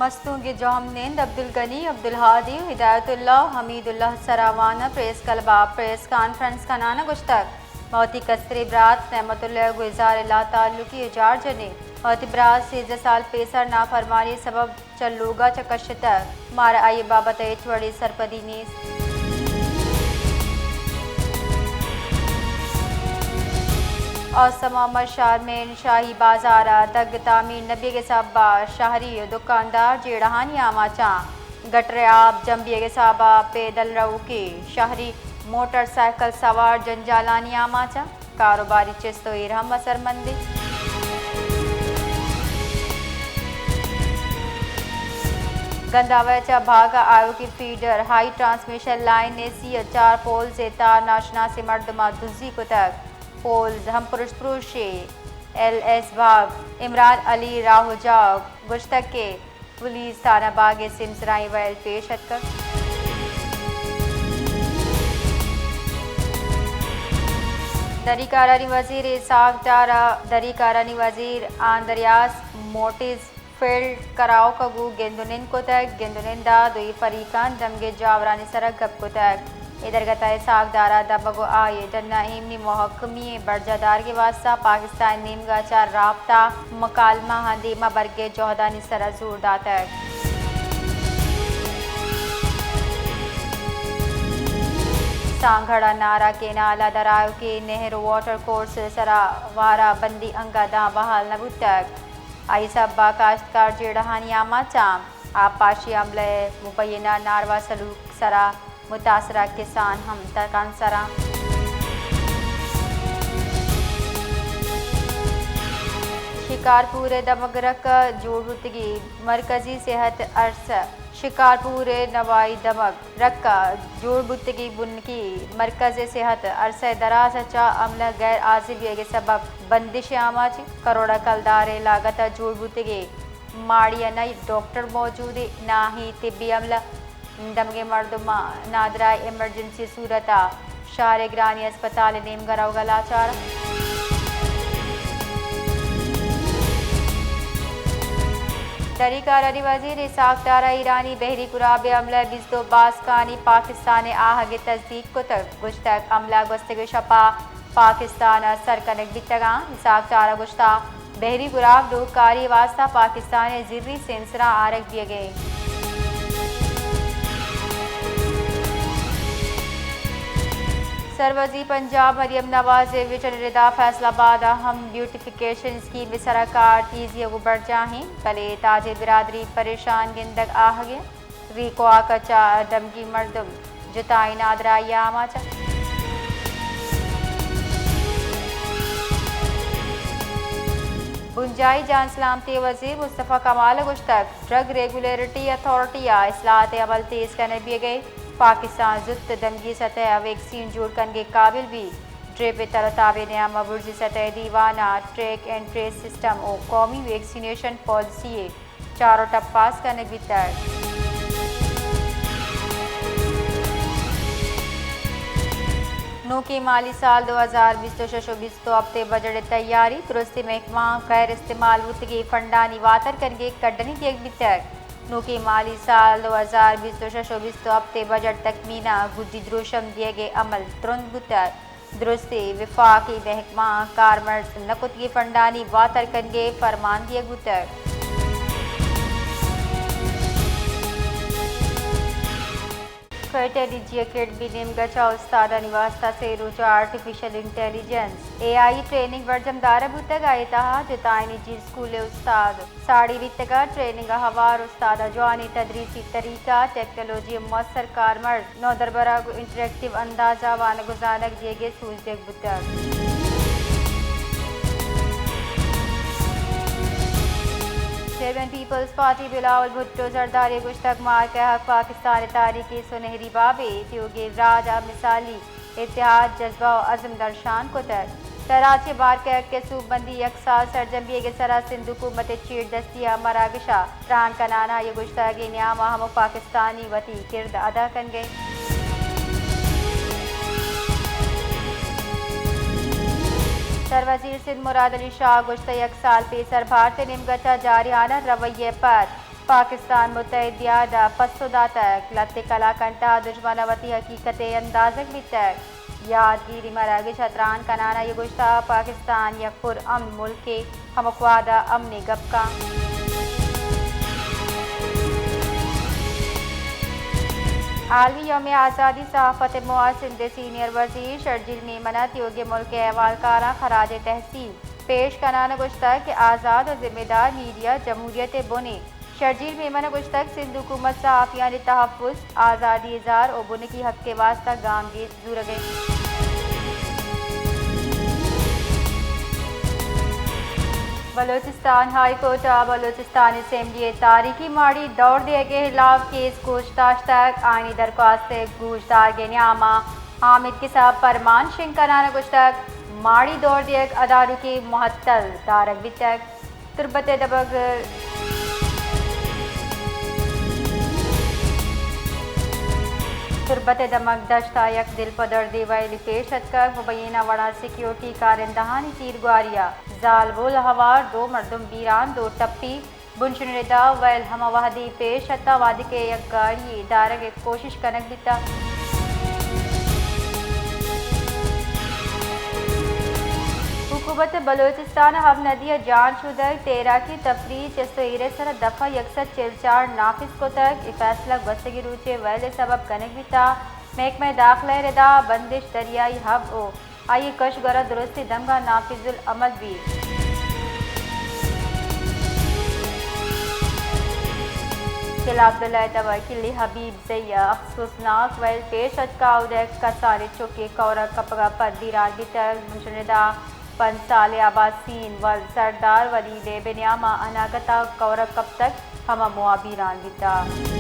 مستونگ جہمنند عبدالغنی، عبدالہادی، ہدایت اللہ و حمید اللہ سراوان ء پریس کلب ء پریس کانفرنس کنان ء گوشتگ، ما وتی کستریں برات نعمت اللہ ء گوں اظہار لاتعلقی ء جار جنیں۔ ما وتی برات سیزدہ سال پیسر نافرمانی ء سبب چہ لوگ ء چہ کشتگ، مارا آئی ء بابت ء ہچ وڑیں سرپدی نیست۔ اوستہ محمد شارمین شاہی بازار ء دگ تعمیر نہ بیگ ء سبب ء شہری ء دکاندار جیڑہانی آماچاں، گٹر ء آپ جم بیگ ء سبب ء پیدل روکی شہری موٹر سائیکل سوار جنجالانی آماچاں۔ کاروباری چست و ایر ہم اثرمندیں۔ گنداور چہ بھاگا آیوکیں فیڈر ہائی ٹرانسمیشن لائن ء سی ء چار پولز ء تار ناشناسیں مردماں دزی کتگ۔ پولز ہم پرشت پروشے۔ ایل ایس بھاگ عمران علی راہوجا گوشتگ کہ پولیس تھانہ باگ ء سیمسرائی ویل پیش اتکگ۔ دری کارانی وزیر اسحاق ڈار ء دری کارانی وزیر آندریاس موٹیز فیلڈ کراؤک ء گوں گند ء نند کتگ۔ گند ء نند ء دوئیں فریقاں دمگے جاورانی سر ء گپ کتگ۔ اے درگت ء اسحاق ڈار ء دمگ ء آئی ء ڈن ء ایمنی محکمی ء برجاہ دارگ ء واستہ پاکستان ء نیمگ ء چہ رابطہ مکالمہ آں دیم ء برگ ء جہدانی سر ء زور داتگ۔ سانگھڑ ء نارا کینال ء درآیوکیں نہر واٹر کورس ء سرا وارا بندی انگہ داں بحال نہ بوتگ۔ آئی سبب ء کاشتکار جیڑہانی آماچاں۔ آبپاشی عملہ ء مبینہ ناروا سلوک سرا متاثرہ کسان ہم تکانسراں۔ شکارپور ء دمگ رکہ جوڑ بوتگی مرکزی صحت عرصہ۔ شکارپور ء نوائی دمگ رکہ جوڑ بوتگی بنکی مرکز صحت عرصہ دراز ء چہ عملہ غیر حاضر بیگ ء سبب بندش ء آماچ۔ کروڑ ء کلدار ء لاگت ء جوڑ بوتگی ماڑی ء نہ ڈاکٹر موجود ء نہ ہی طبی عملہ۔ دمگیں مردماں نادراہ ایمرجنسی صورت ء شہر ء گرانی اسپتال ء نیمگ ء روگ ء لاچار۔ دری کارانی وزیر اسحاق ڈار ء ایرانی بحری گراب ء حملہ ء بیست ء باسکانی پاکستان ء آہگ ء تصدیق کتگ۔ گوشتگ، حملہ گوستگیں شپ ء پاکستان ء سر کنگ بیتگاں۔ اسحاق ڈار ء گوشتگ، بحری گراب ڈوکاری ء واستہ پاکستان ء زرری سینسراں آرگ بیگ ء انت۔ سروزیر پنجاب مریم نواز ء ویژن ء ردا فیصل آباد ء ہم بیوٹیفکیشن اسکیم ء سرا کار تیزی ء گوں برجاہ انت، بلے تاجر برادری پریشان گندگ آہگ انت۔ ریکواک ء چہ دمگی مردم جتائیں نادراہی ء آماچ انت۔ بنجاہی جان سلامتی ء وزیر مصطفی کمال ء گوشتگ، ڈرگ ریگولیٹری اتھارٹی ء اصلاحات ء عمل تیز کنگ بیگ ء پاکستان زوت دمگی سطح ء ویکسین جوڑ کنگ ء قابل بیت۔ ڈریپ ء تر ء تاب ء نیام ء برزی سطح ء دیوان ء ٹریک اینڈ ٹریس سسٹم ء قومی ویکسینیشن پالیسی ء چار ء ٹپ پاس کنگ بیتگ۔ نوکیں مالی سال دو ہزار بیست ء شش ء بیست ء ہپت ء بجٹ ء تیاری، درستیں محکمہاں غیر استعمال بوتگیں فنڈانی واتر کنگ ء کڈنی دیگ بیتگ۔ نوکیں مالی سال دو ہزار بیست ء شش ء بیست ء ہپت ء بجٹ تکمینا گڈی دروشم دیگ ء عمل ترند بوتگ۔ درستیں وفاقی محکمہاں کارمرز نہ کتگیں فنڈانی واتر کنگ ء فرمان دیگ بوتگ۔ کوئٹہ نجی اکیڈمی نیمگ ء چہ استادانی واستہ سے روچ ء آرٹیفیشل انٹیلیجنس، اے آئی، ٹریننگ برجم دارگ بوتگ ء اے تہا جتائیں نجی اسکول ء استاد ساڑی بیتگ ء ٹریننگ ء ہوار استاد ء جوانیں تدریسی طریقہ، ٹیکنالوجی ء مؤثر کارمرز، نودربر ء گوں انٹریکٹیو انداز ء وانگ ء زانگ دیگ ء سوج دیگ بوتگ۔ چیئرمین پیپلز پارٹی بلاول بھٹو زرداری ء گوشتگ، مارکہ حق پاکستان ء تاریخی سنہری بابے، تیوگیں راج ء مثالی اتحاد، جذبہ و عزم درشان کتگ۔ کراچی، مارکہ حق ء سوبمندی یک سال سرجم بیگ ء سرا سندھ حکومت ء چیردستی ء مراگش ء تران کنان ء آئی ء گوشتگ، اے نیام ء ہمک پاکستانی وتی کرد ادا کنگ ء انت۔ سروزیر سندھ مراد علی شاہ ء گوشتگ، یک سال پیسر بھارت ء نیمگ ء چہ جارحانہ رویہ ء پد پاکستان متحد دیاد ءَ پسو داتگ، لھتے کلاکانٹا دژمن ءَ وتی حقیقت ءِ اندازگ بیتگ۔ یادگیری مراگش ءَ تران کنان ءَ گوشتگ، پاکستان یک پر امن ملکے، کمک وھد ءَ امن ءِ گپ کنت۔ عالمی یوم آزادی ءِ صحافت ءِ موہ ءَ سندھ ءِ سینئر وزیر شرجیل میمن ءَ تیوگیں ملک ءِ اھوالکاراں خراج تحسین پیش کنان ءَ گوشتگ کہ آزاد ءُ ذمہ دار میڈیا جمہوریت ءِ بن اِنت۔ شرجیل میمن ءَ گوشتگ، سندھ حکومت صحافیانی تحفظ، آزادی اظہار ءُ بنکی حق ءِ واستہ گامگیج زورگ ءَ اِنت۔ بلوچستان ہائی کورٹ ءَ بلوچستان اسمبلی ءِ تاریخی ماڑی دور دیگ ءِ ہلاپ کیس گوش داشتگ، آئینی درخواست ءِ گوشدارگ ءِ نیام ءَ حامد قصہ پرمان شنگ کنان ءَ گوشتگ، ماڑی دور دیگ ادارکی معطل دارگ بیتگ۔ تربت ءِ دمگ، تربت ءِ دمگ دشت ءَ یک دلپدردیں وئیلے پیش اتکگ، مبینہ وڑ ءَ سیکیورٹی کارندہانی تیرگواری ءَ زالبول ءَ ہوار دو مردم بیران، دو ٹپی۔ بنشن ردا وئیل ہما وہدی پیش اتاں وہدیکہ یک گاڑی یے دارگ ءِ کوشش کنگ بیتگ۔ حکومت بلوچستان ءَ ہب ندی ءَ جان شودگ، تیراکی، تفریح، چست ءُ ایر ءِ سرا دفعہ یک سد چل چار نافذ کتگ۔ اے فیصلہ گوستگیں روچ ءِ وئیل ءِ سبب کنگ بیتگ۔ محکمہ داخلہ ءِ ردا بندش دریائی ہب ءُ آئی ءِ کش گورا درستیں دمگاں نافذ العمل بیت۔ قلعہ عبداللہ ءِ توکیل حبیب زئی ءَ افسوسناک وئیل پیش اتکگ، اود ءَ کسانیں چکے کئورگ کپگ ءَ پد بیران بیتگ۔ بنشن ردا پنچ سالیں آباسین ولد سردار ولی لیب ءِ نیام ءَ اناگت ءَ کئورگ کپتگ۔ ہما موہ ءَ بیران بیتگ۔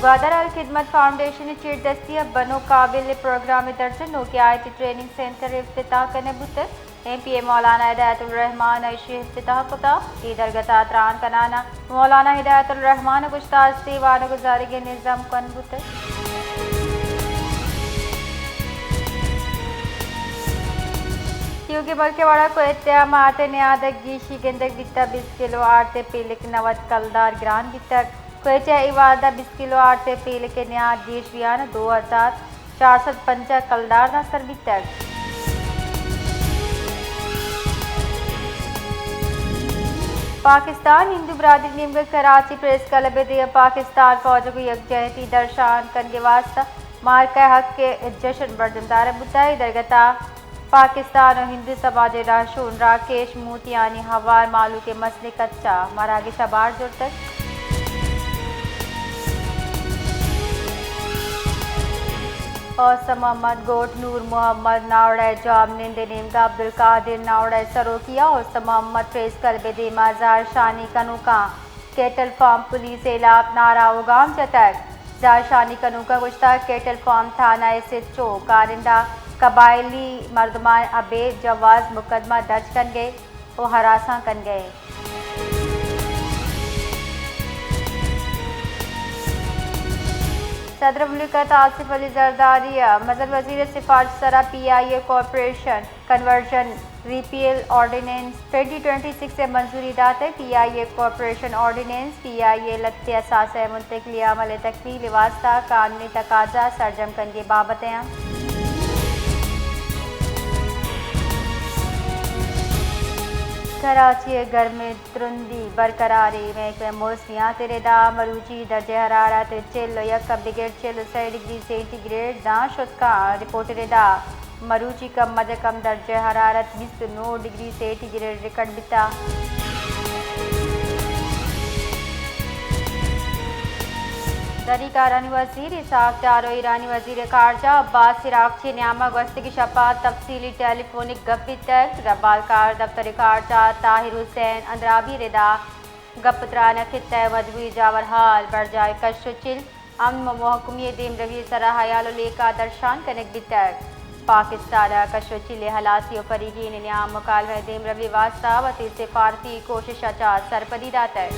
گوادر ءَ الخدمت فاؤنڈیشن ءِ چیردستی ءَ بنو قابل ءِ پروگرام ءِ درچ ءَ نوکیں آئی ٹی ٹریننگ سینٹر ءِ افتتاح کنگ بوتگ۔ ایم پی اے مولانا ہدایت الرحمان ءَ ایشی ءِ افتتاح کتگ۔ اے درگت ءَ تران کنان ءَ مولانا ہدایت الرحمان ءَ گوشتگ، استیں وانگ ءُ زرگ ءِ نظام کنگ بوتگ۔ تیوگیں ملک ءِ وڑ ءَ کوئٹہ ءَ مات ءِ نیاد ءَ گیشی گندگ بیتگ، بیست کلو آرت ءِ پیلک نود کلدار گران بیتگ۔ کوئٹہ ءَ اے وہد ءَ بیست کلو آرت ءِ پیلک ءِ نیاد گیش بیان ءَ دو ہزار چار سد پنجاہ کلدار داں سر بیتگ۔ پاکستان ہندو برادری نیمگ ءَ کراچی پریس کلب ءِ دیم ءَ پاکستان فوج ءَ گوں یکجہتی درشان کنگ ءِ واستہ مارکہ حق ءِ جشن برجم دارگ بوتگ۔ اے درگت ءَ پاکستان ءُ ہندو سماج ءِ رہشون راکیش موتیانی ہوار مہلوک ءِ مسنک ءَ چہ مراگش ءَ بہر زرتگ۔ اوستہ محمد گوٹ نور محمد ناوڑہ ءِ جواب نند ءِ نیمگ ءَ عبدالقادر ناوڑہ ءِ سروکی ءَ اوستہ محمد پریس کلب ءِ دیم ءَ زہرشانی کنوکاں کیٹل فارم پولیس ءِ ہلاپ نعرہ ءُ گام جتگ۔ زہرشانی کنوکاں گوشتگ، کیٹل فارم تھانہ ءِ ایس ایچ او کارندہ قبائلی مردماں ابید جواز مقدمہ درج کنگ ءَ ءُ ہراساں کنگ ءَ۔ صدر مملکت آصف علی زرداری ءَ مزن وزیر ءِ سفارش ءِ سرا P I A corporation conversion repeal ordinance twenty twenty six ءَ منظوری داتگ۔ پی I A corporation ordinance P I اے ءِ لھتے اثاثہ ءِ منتقلی ءِ عمل ءِ تکمیل ءِ واستہ قانونی تقاضا سرجم کنگ ءِ بابت ءَ اِنت۔ کراچی ءَ گرم ءِ ترندی برقرار اِنت۔ محکمہ موسمیات ءِ ردا مروچی درجہ حرارت چل ءُ یک ءَ بگر چل ءُ سئے ڈگری سینٹی گریڈ داں شت کنت۔ رپورٹ ءِ ردا مروچی کم از کم درجہ حرارت بیست ءُ نو ڈگری سینٹی گریڈ ریکارڈ بیتگ۔ دری کارانی وزیر اسحاق ڈار ءُ ایرانی وزیر خارجہ عباس عراقچی ءِ نیام ءَ گوستگیں شپ ءَ تفصیلی ٹیلی فونک گپ بیتگ۔ ربال کار دفتر خارجہ طاہر حسین اندرابی ءِ ردا گپ ءُ تران ءَ خطہ ءِ مجموعی جاورحال، برجاہ کش ءُ چیل، امن ءُ مھکمی ءِ دیمروی ءِ سرا ہیال ءُ لیکہ درشان کنگ بیتگ۔ پاکستان ءَ کش ءُ چیل ءِ ہلاسی ءُ فریقین ءِ نیام مکالمہ ءِ دیمروی ءِ واستہ وتی سفارتی کوشش ءَ چہ سرپدی داتگ۔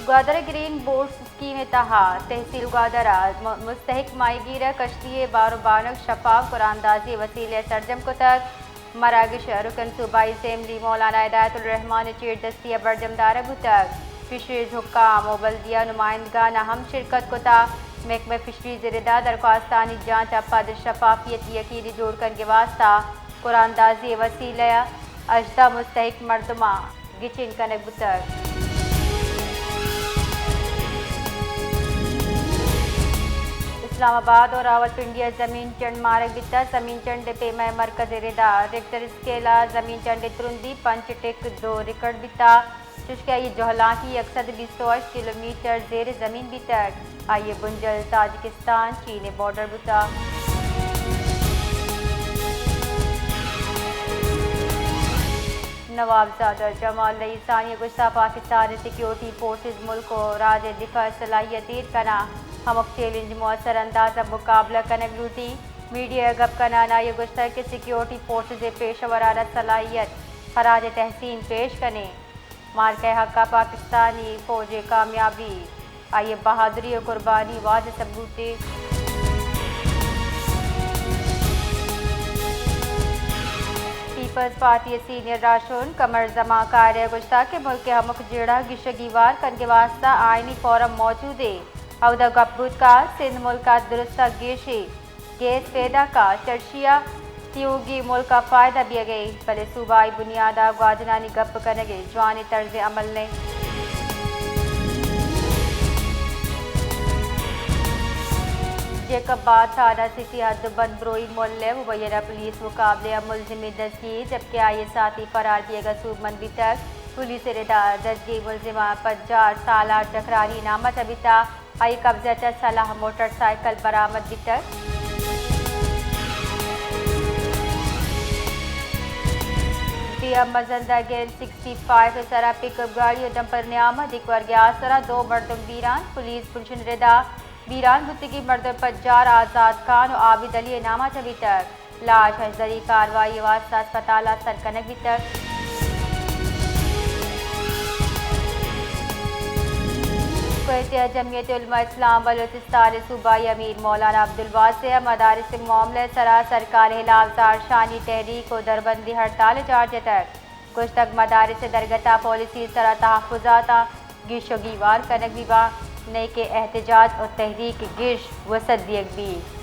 گوادر ءَ گرین بوٹس اسکیم ءِ تہا تحصیل گوادر ءَ م-، مستحق ماہیگیر ءَ کشتی ءِ بار ءُ بانگ شفاف قرآن اندازی ءِ وسیلہ ءَ سرجم کتگ۔ مراگش ءِ رکن صوبائی اسمبلی مولانا ہدایت الرحمان ءِ چیردستی ءَ برجم دارگ بوتگ۔ فشریز حکام ءُ بلدیہ نمائندگان ءَ ہم شرکت کتگ۔ محکمہ فشریز ءِ ردا درخواستانی جانچ ءَ پد شفافیت یقینی جوڑ کنگ ءِ واستہ قرآن اندازی ءِ وسیلہ ءَ ہژدہ مستحق مردماں گچین کنگ بوتگ۔ اسلام آباد ءُ راولپنڈی ءَ زمین چنڈ مارگ بیتگ۔ زمین چنڈ ءِ پیما مرکز ءِ ردا ریکٹر اسکیل ءَ زمین چنڈ ءِ ترندی پنچ ٹک دو ریکارڈ بیتگ، چوشکہ آئی ءِ جہلانکی یک سد بیست ءُ ہشت کلومیٹر زیر زمین بیتگ۔ آئی ءِ بنجل تاجکستان چین ءِ بارڈر بوتگ۔ نوابزادہ جمال رئیسانی ءَ گوشتگ، پاکستان ءِ سیکیورٹی فورسز ملک ءُ راج ءِ دفاع ءِ صلاحیت ایر کناں، ہمک چیلنج ءِ مؤثر انداز ءَ مقابلہ کنگ لوٹی۔ میڈیا ءَ گپ کنان ءَ آئی ءَ گوشتگ کہ سیکیورٹی فورسز ءِ پیشہ ورانہ صلاحیت خراج تحسین پیش کنیں۔ مارکہ ءِ حق ءَ پاکستانی فوج ءِ کامیابی، آئی ءِ بہادری ءُ قربانی واضح ثبوتے۔ پیپلز پارٹی ءِ سینئر راہشون قمر زمان قاہرہ ءَ گوشتگ کہ ملک ءِ ہمک جیڑہ ءَ گیش ءُ گیوار کنگ ءِ واستہ آئینی فورم موجود ایں۔ اودا گپ بوت کہ سندھ ملک ءَ درستاں گیشیں گیس پیداک ءُ چرشی ءَ تیوگی ملک ءَ فائدہ بیگ ءَ، بلے صوبائی بنیاد ءَ گواجنانی گپ کنگ ءِ جوانیں طرز عمل نہ انت۔ جیکب آباد تھانہ سٹی ءِ حد بند بروئی ملک ءِ مبینہ پولیس مقابلہ ءَ ملزمے دزگیر، جبکہ آئی ءِ ساتھی فرار بیگ ءَ سوبمند بیتگ۔ پولیس ءِ ردا دزگیر ملزم ءَ پنجاہ سالار جکرانی نام ءَ چہ بیتگ۔ آئی ءِ قبضہ ءَ چہ سلاہ، موٹر سائیکل برآمد بیتگ۔ ڈی ایم مزن ءَ گین سکسٹی فائیو ءِ سرا پک اپ گاڑی ءُ ڈمپر ءِ نیام ءَ ڈیک ورگ ءِ آسرا دو مردم بیران، پولیس پنشن ءِ ردا بیران بوتگیں مردم پجار آزاد خان ءُ عابد علی ءِ نام ءَ چہ بیتگ۔ لاش ءِ شدری کاروائی ءِ واستہ ہسپتال ءَ سر کنگ بیتگ۔ کوئٹہ ءَ جمعیت علماء اسلام بلوچستان ءِ صوبائی امیر مولانا عبدالواسع ءَ مدارس ءِ معاملہ ءِ سرا سرکار ءِ ہلاپ زہرشانی تحریک ءُ دربندی ہڑتال ءَ جار جتگ۔ گوشتگ، مدارس ءِ درگت ءَ پالیسی ءِ سرا تحفظات ءَ گیش ءُ گیوار کنگ بہ باں، نئیکہ احتجاج ءُ تحریک ءَ گیش وسعت دیگ بیت۔